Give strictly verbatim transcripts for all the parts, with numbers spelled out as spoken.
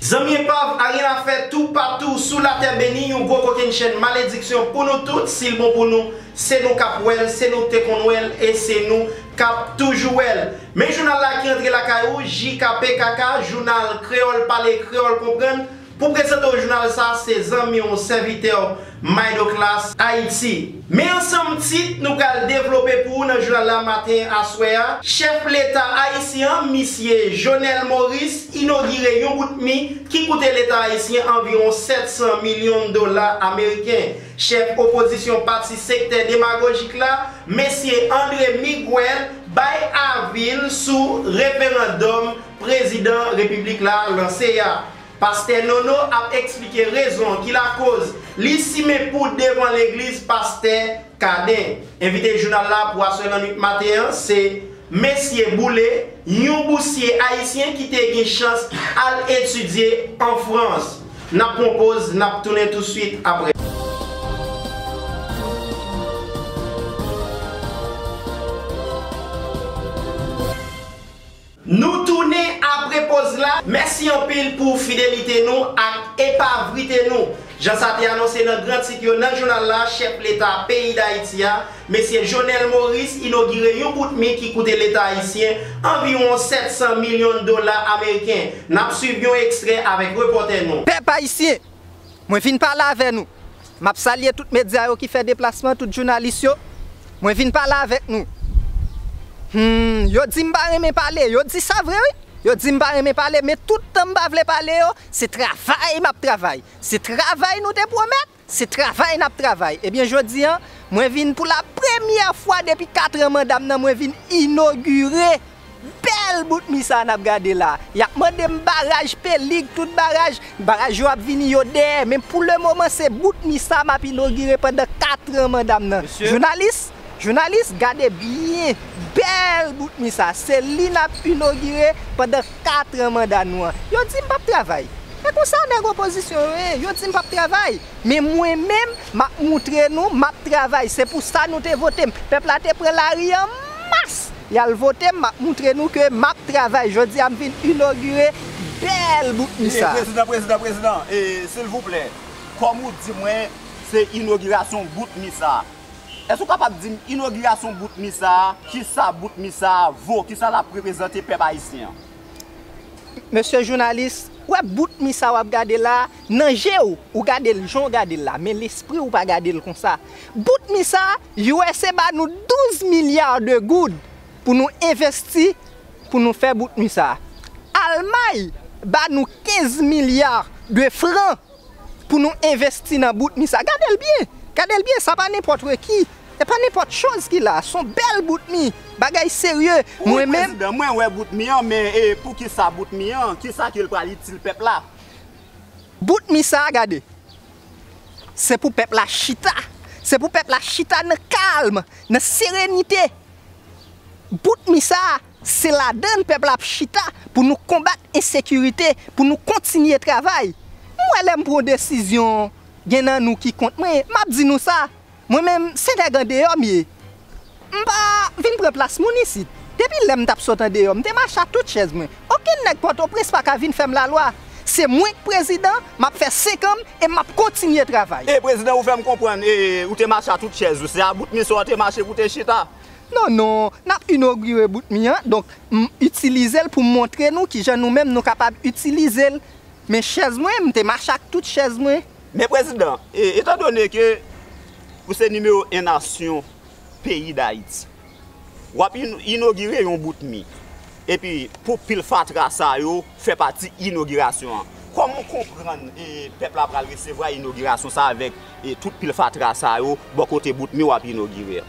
Zanmi epav, aryen a fè toupatou sou latè beni, yon gwo kokennchenn malediksyon pou nou tout. Si l bon pou nou, se nou k ap wè l, se nou k te konn wè l, e se nou k ap toujou wè l. Men jounal la ki antre lakay ou, J K P K K, jounal Kreyòl Pale, Kreyòl Konprann. Pou prezante w jounal sa, se zanmi w, sèvitè w, Maydoclass Haïti. Men ansanm tit nou pral devlope pou ou nan jounal la maten aswè a. Chèf Leta ayisyen an, misye Jovenel Moïse, inogire yon bout mi ki koute Leta ayisyen anviwon sèt san milyon dola ameriken. Chèf opozisyon pati sektè demagojik la, mesye André Miguel, bay avi l sou referandòm prezidan repiblik la lanse a. Pastè Nono ap eksplike rezon ki lakoz li simen poud devan legliz pastè Caden. Envite jounal la pou aswè lannwit maten an se mesye Boulé, yon bousye ayisyen ki te gen chans al etidye an Frans. N ap pran poz, n ap tounen touswit apre. Nou tounen apre poz la. Mèsi anpil pou fidelite nou ak epavrite nou. Jan sa te anonse nan gran tit yo nan jounal la, chèf Leta peyi Dayiti a, mesye Jovenel Moïse, inogire yon bout mi ki koute Leta ayisyen anviwon sèt san milyon dola ameriken. N ap swiv yon ekstrè avèk repòtè nou. Pèp ayisyen, mwen vin pale avè nou. M ap salye tout medya yo ki fè deplasman, tout jounalis yo. Mwen vin pale avèk nou. Hmm, yo di m pa renmen pale. Yo di sa vre, wi. Yo di m pa renmen pale, men tout tan m pa vle pale yo, se travay m ap travay. Se travay nou te pwomèt, se travay n ap travay. Ebyen, jodi a, mwen vin pou la premyè fwa depi kat an manda m nan, mwen vin inogire bèl bout mi sa n ap gade la. Y ap mande m baraj Pelig, tout baraj, baraj yo ap vini yo dèyè. Men pou le moman, se bout mi sa m ap inogire pandan kat an manda m nan. Mesye. Jounalis, jounalis, gade byen bèl bout mi sa. Se li n ap inogire pandan kat an manda nou an. Yo di m p ap travay. E konsa nèg opozisyon yo ye. Yo di m p ap travay. Men mwen menm, m ap moutre nou, m ap travay. Se pou sa nou te vote m. Pèp la te pran lari an mas. Y al vote m, m ap moutre nou ke m ap travay. Jodi a, m vin inogire bèl bout mi sa. E, prezidan, prezidan, prezidan, e, silvouplè, kòm ou di mwen, se inogirasyon bout mi sa. Èske ou kapab di m inogirasyon bout mi sa a, kisa bout mi sa a vo, kisa l ap reprezante pèp ayisyen an? Mesye jounalis, ou wè bout mi sa w ap gade la, nan je w, ou gade l jan w gade l la, men lespri w pa gade l konsa. Bout mi sa, U S A ba nou douz milya de goud pou nou envesti, pou nou fè bout mi sa. Almay ba nou kenz milya de fran pou nou envesti nan bout mi sa. Gade l byen. Gade l byen. Sa pa nenpòt reki. Se pa nenpòt choz ki la. Se yon bèl bout mi. Bagay serye. Wi, mwen menm, prezidan, mwen wè bout mi an, men, e, poukisa bout mi an? Kisa ke l pral itil pèp la? Bout mi sa a, gade. Se pou pèp la chita. Se pou pèp la chita nan kalm, nan serenite. Bout mi sa a, se ladan l pèp la ap chita pou nou konbat ensekirite, pou nou kontinye travay. M wè lè m pran yon desizyon, gen nan nou ki kont mwen, m ap di nou sa. Mwen menm, se nèg andeyò m ye. M pa vin pran plas moun isit. Depi lè m t ap sot andeyò, m te mache ak tout chèz mwen. Okenn nèg Pòtoprens pa ka vin fè m lalwa. Se mwen k prezidan, m ap fè senk an m e m ap kontinye travay. E prezidan, ou fè m konprann, e, ou te mache ak tout chèz ou. Se a bout mi sa w te mache pou w te chita? Non, non, n ap inogire bout mi an, donk m itilize l pou m montre nou kijan nou menm nou kapab itilize l. Men chèz mwen, m te mache ak tout chèz mwen. Men prezidan, e, etandone ke ou se nimewo en nasyon peyi Dayiti, w ap in-, inogire yon bout mi, epi pou pil fatra sa yo fè pati inogirasyon an. Kòman w konprann, e, pèp la pral resevwa inogirasyon sa avèk, e, tout pil fatra sa yo bò kote bout mi w ap inogire a?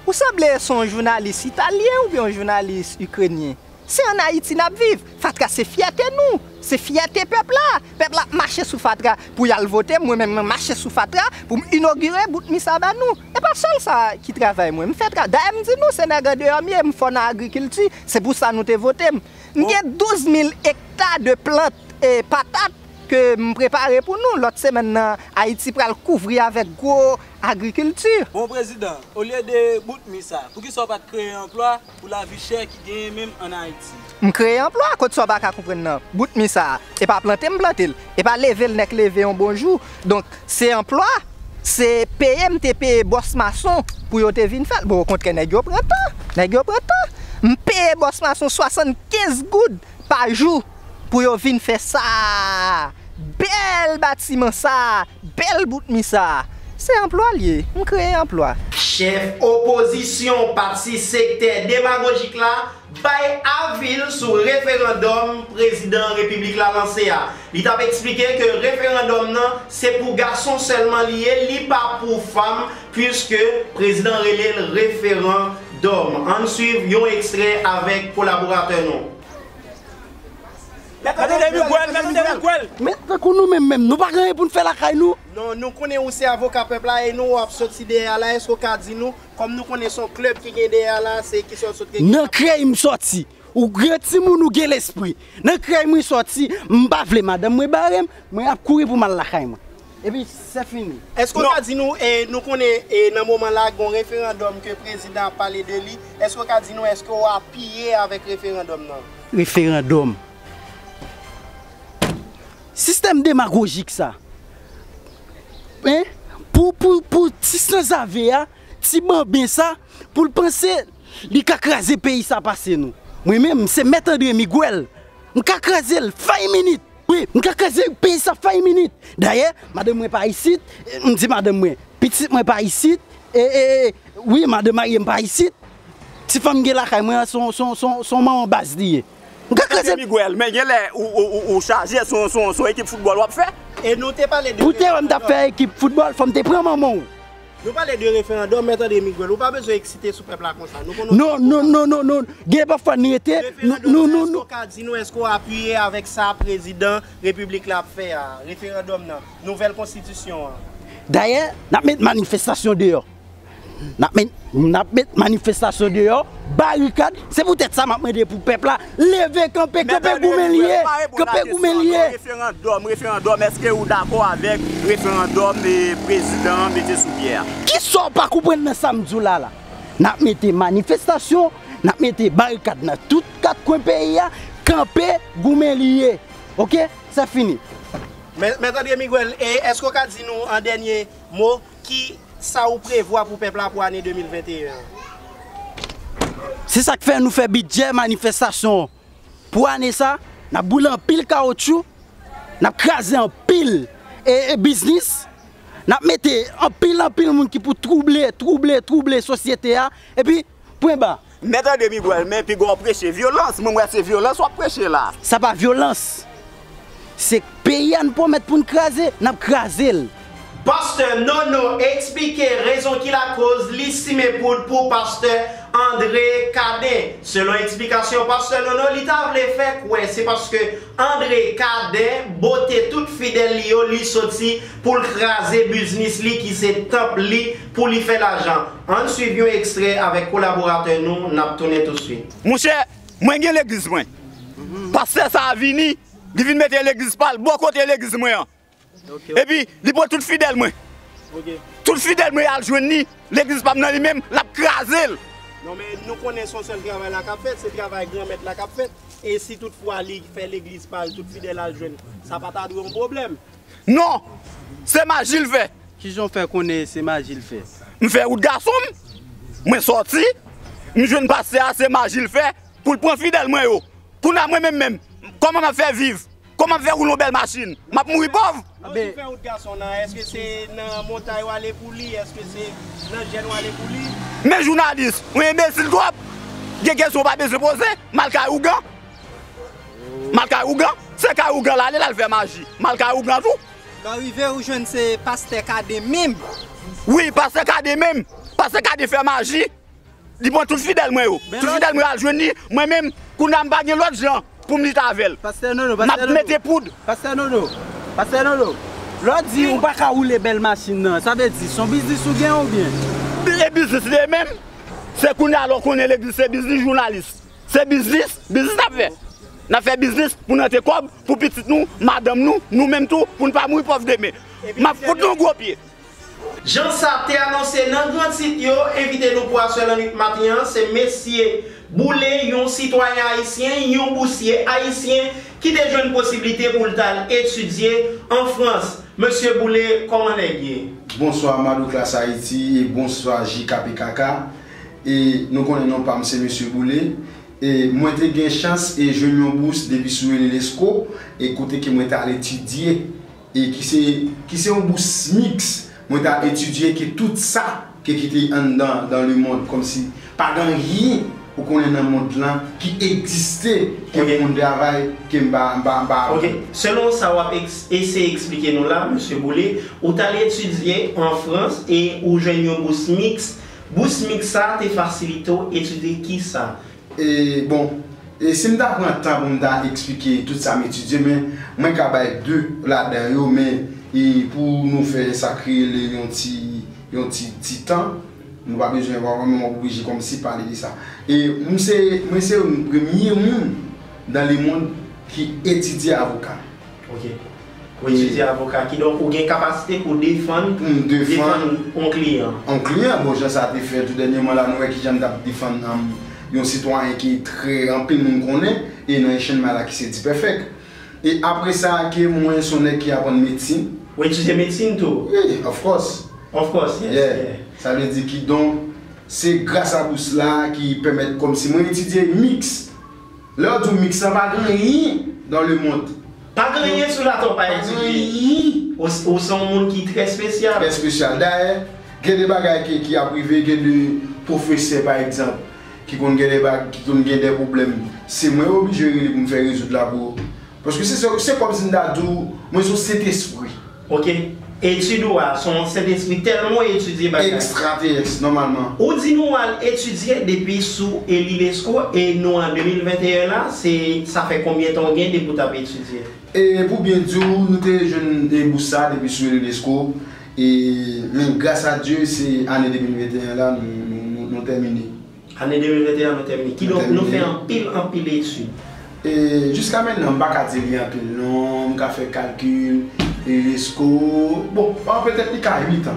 Ou sanble se yon jounalis italyen oubyen yon jounalis ikrenyen. Se ann Ayiti n ap viv. Fatra se fyète nou. Se fyète pèp la. Pèp la ap mache sou fatra pou y al vote m. Mwen menm, mwen mache sou fatra pou m inogire bout mi sa ba nou. E pa sèl sa ki travay mwen. M fè tra-, dayè m di nou, se nèg andeyò m ye, m fò nan agrikilti. Se pou sa nou te vote m. M gen douz mil ekta de plant, e, patat ke m prepare pou nou. Lòt semèn nan, Ayiti pral kouvri avèk gwo agrikilti. Bon prezidan, olye de bout mi sa, poukisa w pa t kreye anplwa pou lavi chè ki genyen menm ann Ayiti? M kreye anplwa, kot sa w pa ka konprann nan? Bout mi sa, e pa plante m plante l, e pa leve l nèk leve yon bon jou. Donk, se anplwa, se peye m te peye bòs mason pou yo te vin fè l. Bon, okontrè, nèg yo pran tan, nèg yo pran tan. M peye bòs mason swasannkenz goud pa jou pou yo vin fè sa. Bèl batiman sa, bèl bout mi sa. Se anplwa l ye, m kreye anplwa. Chèf opozisyon pati sektè demagojik la bay avi l sou referandòm prezidan repiblik la lanse a. Li t ap eksplike ke referandòm nan se pou gason sèlman li ye, li pa pou fanm, puiske prezidan rele l referandòm. Ann swiv yon ekstrè avèk kolaboratè nou. Mèt André Miguel, Mèt André Miguel. Men tankou nou menm menm, nou pa gen anyen pou n fè lakay nou. Non, nou konnen ou se avoka pèp la e nou w ap soti dèyè a la, èske w ka di nou, kòm nou konnen se yon klèb ki gen dèyè a la, se kisa w sot gen? Nan krèy m sòti. Ou gen timoun, ou gen lespri. Nan krèy mwen sòti, m pa vle madanm mwen bare m, mwen ap kouri pou m al lakay mwen. Epi, se fini. Èske w ka di nou, e, nou konnen e, nan moman la, gen yon referandòm ke prezidan ap pale de li, èske w ka di nou, èske w apiye avèk referandòm nan? Referandòm. Sistèm demagojik sa. Hein? Pou, pou, pou ti sanzave a, ti banben sa, pou l panse li ka kraze peyi sa pase nou. Mwen menm, se Mèt André Miguel. M ka kraze l five minit. Wi, m ka kraze peyi sa five minit. Dayè, madanm mwen pa isit, m di madanm mwen, pitit mwen pa isit, e, e, e, wi, madanm marye m pa isit. Ti fanm m gen lakay mwen an, se yon, se yon, se yon, se yon manman baz li ye. M ka kraze l. Miguel, men genlè ou, ou, ou, ou chaje, se yon, se yon, se yon ekip foutbòl w ap fè. E nou te pale de Pou te wè m t ap fè ekip foutbòl, fò m te pran manman w. Nou pale de referandòm, Mèt André Miguel, ou pa bezwen eksite sou pèp la konsa. Nou konnen w se avoka. Non, non, non, non, non. Gen pafwa n rete, nou, nou, nou, nou. Referandòm nan, èske w ka di nou, èske w apiye avèk sa prezidan repiblik la ap fè a? Referandòm nan, nouvèl konstitisyon an. Dayè, n ap met manifestasyon deyò. N ap met, n ap met manifestasyon deyò, barikad. Se poutèt sa m ap mande pou pèp la leve kanpe, kanpe goumen li ye, kanpe goumen li ye. Referandòm, referandòm, èske ou dakò avèk referandòm e prezidan an mete sou pye a? Kisa w pa konprann nan sa m di w la la? N ap mete manifestasyon, n ap mete barikad nan tout kat kwen peyi a, kanpe goumen li ye. Oke? Sa fini. Mèt André Miguel, e èske w ka di nou an dènye mo, ki sa ou prevwa pou pèp la pou ane de mil venteyen an? Se sa k fè nou fè bidjè manifestasyon pou ane sa, n ap boule anpil kawotchou, n ap kraze anpil e, e biznis, n ap mete anpil anpil moun ki pou twouble, twouble, twouble sosyete a, epi pwen ba. Mèt André Miguel, men piga w preche vyolans, mwen m wè se vyolans w ap preche la. Sa pa vyolans. Se peyi a n pwomèt pou n kraze, n ap kraze l. Pastè Nono eksplike rezon ki lakoz li simen poud pou pastè André Caden. Selon eksplikasyon pastè Nono, li ta vle fè kwè se paske André Caden bote tout fidèl li yo, li soti pou l kraze biznis li ki se tanp li pou li fè lajan. Ann swiv yon ekstrè avèk kolaboratè nou, n ap tounen touswit. Monchè, mwen gen legliz mwen. Pastè sa a vini, li vin mete legliz pa l bò kote legliz mwen an. Epi, li pran tout fidèl mwen. Tout fidèl mwen al jwenn li, legliz pa m nan li menm, l ap kraze l. Non, men nou konnen se yon sèl travay la k ap fèt, se travay Granmèt la k ap fèt. E si toutfwa li fè legliz pa l, tout fidèl al jwenn, sa pa ta dwe yon pwoblèm. Non! Se maji l fè. Kijan w fè konnen se maji l fè? M fè wout gason m. Mwen sòti, m jwenn pastè a, se maji l fè pou l pran fidèl mwen yo. Kounye a mwen menm menm, kòman m ap fè viv? Kòman m ap fè woule yon bèl machin? M ap mouri pòv. Lè w di fè wout gason nan, èske se nan montay w ale pou li? Èske se nan jèn w ale pou li? Men jounalis, ou enbesil twòp. Gen kesyon w pa bezwen poze, m al kay ougan. M al kay ougan, se kay ougan l ale l al fè maji. M al kay ougan tou. Lè w rive ou jwenn se pastè Caden menm. Wi, pastè Caden menm. Pastè Caden fè maji. Li pran tout fidèl mwen yo. Tout fidèl mwen yo al jwenn li. Mwen menm, kounye a m pa gen lòt jan pou m lite avè l. Pastè Nono, Pastè Nono. M ap mete poud. Pastè Nono, Pastè Nono. Lè w di ou pa ka woule bèl machin nan, sa vle di se yon biznis ou gen oubyen? E biznis li ye menm. Se kounye a lè w konnen legliz se biznis, jounalis. Se biznis, biznis n ap fè. N ap fè biznis pou n rantre kòb pou pitit nou, madanm nou, nou menm tou, pou n pa mouri pòv demen. M ap fout nou gwo pye. Jan sa te anonse nan gran tit yo, envite nou pou aswè lannwit maten an, se mesye Boulé, yon sitwayen ayisyen, yon bousye ayisyen ki te jwenn posiblite pou l t al etidye an Frans. Mesye Boulé, kòman nèg ye? Bonswa Madou Klas Ayiti e bonswa J K P K K. E nou konnen non pa m se Mesye Boulé. E mwen te gen chans e jwenn yon bous depi sou Ilesco e kote ke mwen t al etidye e ki se, ki se yon bous miks. Mwen t al etidye ke tout sa ke ki te anndan, dans le monde, kòmsi pa gen anyen ou konnen nan mond lan ki egziste ke pou moun travay, ke m pa, m pa, m pa. Ok. Selon sa w ap eks- eseye eksplike nou la, Mesye Boulé, ou t al etidye an Frans e ou jwenn yon bous miks. Bous miks sa te fasilite w etidye kisa? E, bon, e si m ta pran tan pou m ta eksplike tout sa m etidye, men mwen ka bay de ladan yo, men e pou nou fè sa ki rele yon ti, yon ti, ti tan, nou pa bezwen vrèman oblije kòmsi pale de sa. E m se, mwen se youn premye moun dans le monde ki etidye avoka. Ok. Ou etidye avoka, kidonk ou gen kapasite pou defann, pou m defann defann yon kliyan. Yon kliyan, bon, jan sa te fèt tou dènyèman la, nou wè kijan m t ap defann, um, yon sitwayen ki trè anpil moun konnen, e nan Echange Mala ki se D-Perfect. E apre sa, ke mwen se yon nèg ki aprann medsin. Ou etidye medsin tou? Wi, of course. Of course, yes, yeah. Sa vle di kidonk, se gras a bous la ki pèmèt kòmsi mwen etidye miks. Lè yo di w miks la, pa gen anyen dans le monde. Pa gen anyen sou latè w pa etidye. Pa gen anyen. Ou, ou se yon moun ki trè espesyal. Trè espesyal. Dayè, gen de bagay ki, ki ap rive, gen de pwofesè, pa egzanp, ki konn gen de bag, ki konn gen de pwoblèm. Se mwen yo oblije rele pou m fè rezoud la pou yo. Paske se, se, se kòmsi m ta di w, mwen se yon Sentespri. Ok. Etid ou a, se yon Sentespri tèlman w etidye bagay. Ekstraterès, nòmalman. Ou di nou al etidye depi sou Ilesco e nou an de mil venteyen la, se, sa fè konbyen tan w gen depi w t ap etidye? E pou byen di w, nou te jwenn de bous sa depi sou Ilesco, e, men gras a Dye, se ane de mil venteyen la, nou, nou, nou, nou tèmine. Ane de mil venteyen an nou tèmine. Kidonk, nou fè anpil, anpil etid. E jiska mentnan, m pa ka di li anpil non, m ka fè kalkil, Ilesco, bon, an petèt li ka uit an.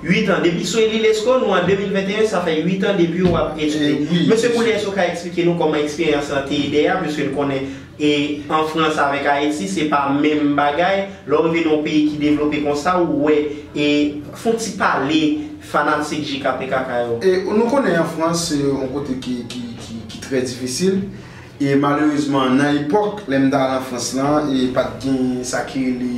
Uit an. Depi sou Ilesco, nou an de mil venteyen, sa fè uit an depi w ap etidye. E, wi, mesye Boulé, èske w ka eksplike nou kòman eksperyans lan te ye dèyè a, piske n konnen e an Frans avèk Ayiti, se pa menm bagay. Lè w rive nan yon peyi ki devlope konsa, ou wè, e fè yon ti pale fanatik J K P K K yo. E nou konnen an Frans, se yon kote ki, ki, ki, ki trè difisil. E malerezman, nan epòk, lè m t al an Frans lan, e pa t gen sa ki rele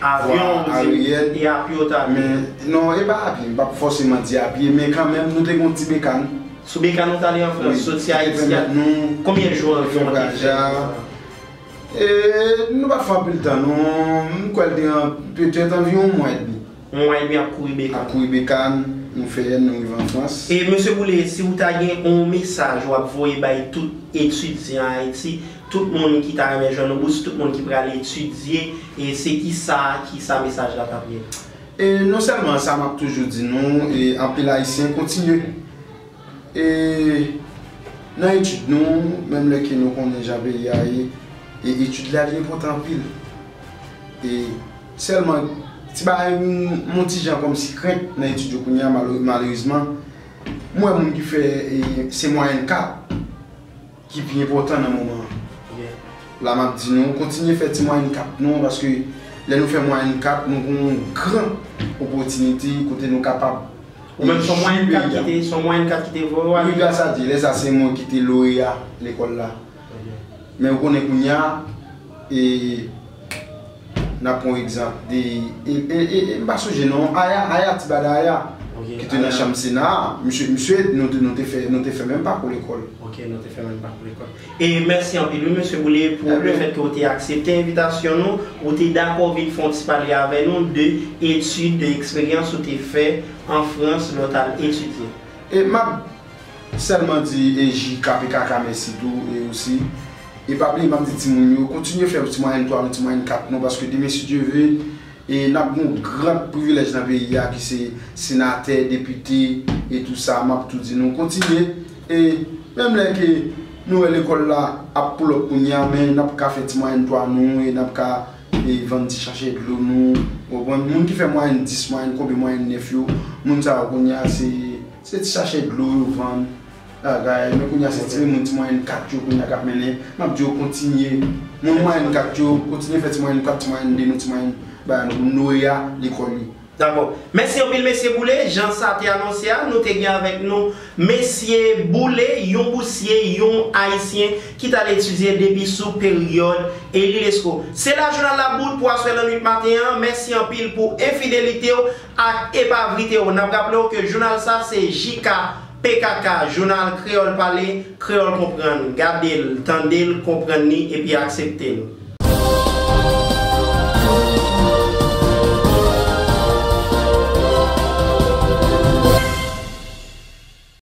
vwa aryèn. Avyon, e a pye w t ale? Men, non, e pa a pye, m p ap fòseman di a pye, men kanmenm, nou te gen yon ti bekàn. Sou bekàn ou t ale an Frans, soti Ayiti a? Wi, ki te pèmèt nou fè vwayaj la. Konbyen jou anviwon te fè? E, nou pa t fè anpil tan, non. M kwè l te an, petèt anviwon yon mwa edmi. Yon mwa edmi ap kouri bekàn. Ap kouri bekàn, nou fè, nou rive an Frans. E, mesye Boulé, si w ta gen yon mesaj w ap voye bay tout etidyan Ayiti, tout moun ki ta renmen jwenn yon bous, tout moun ki pral etidye, e se kisa, kisa mesaj la t ap ye? E non sèlman sa, m ap toujou di nou, e anpil Ayisyen kontinye. E nan etid nou, menm lè ke nou konnen jan peyi a ye, e etid la li enpòtan anpil. E sèlman, ti bagay m, m yon ti jan kòmsi krent nan etid yo kounye a, malo-, malerezman, m wè moun ki fè, e, se mwayèn kat ki pi enpòtan nan moman an. Ok. La m ap di nou, kontinye fè ti mwayèn kat nou, paske lè nou fè mwayèn kat, nou gen yon gran opòtinite kote nou kapab Ou menm, se yon mwayèn kat ki te, se yon mwayèn kat ki te voye w ale? Wi, gras a Dye, lè sa se mwen ki te loreya lekòl la. Ok. Men ou konnen kounye a, e, n ap pran yon egzanp de, e, e, e, e, m pa sonje non, Aya, Aya, ti bada Aya, ki te nan chanm Sena a. Misye, misye, nou te, nou te fè, nou te fè menm pakou lekòl. Ok, nou te fè menm pakou lekòl. E mèsi anpil, wi, mesye Boulé, pou le fèt ke w te aksepte envitasyon nou, ou te dakò vin fè yon ti pale avè nou de etid, de eksperyans ou te fè an Frans lè w t al etidye. E m ap sèlman di, e, J K P K K mèsi tou, e osi. E pa bliye, m ap di timoun yo, kontinye fè ti mwayèn twa nou, ti mwayèn kat nou, paske demen, si Dye ve, e n ap gen yon gran privilèj nan peyi a ki se senatè, depite, e tou sa, m ap tou di nou kontinye. E menm lè ke Nou wè lekòl la ap pulòp kounye a, men n ap ka fè ti mwayen twa nou, e n ap ka e, vann ti sachè dlo nou. Ou konprann? Moun ki fè mwayen dis, mwayen konbyen, mwayen nèf yo, moun sa yo kounye a se, se ti sachè dlo yo vann. Bagay, men kounye a se ti moun ti mwayen kat yo kounye a k ap mennen. M ap di yo kontinye. Moun mwayen kat yo, kontinye fè ti mwayen kat, ti mwayen de nou, ti mwayen bagay nou pou nou nouri a lekòl li. Dakò. Mèsi anpil, mesye Boule. Jan sa te anonse a, nou te gen avèk nou mesye Boule, yon bousye, yon Ayisyen ki t al etidye depi sou peryòd Eli Lescot. Se la jounal la bout pou aswè lannwit maten an. Mèsi anpil pou enfidelite w ak epavrite w. N ap raple w ke jounal sa se J K P K K, jounal Kreyòl Pale, Kreyòl Konprann. Gade l, tande l, konprann li, epi aksepte l.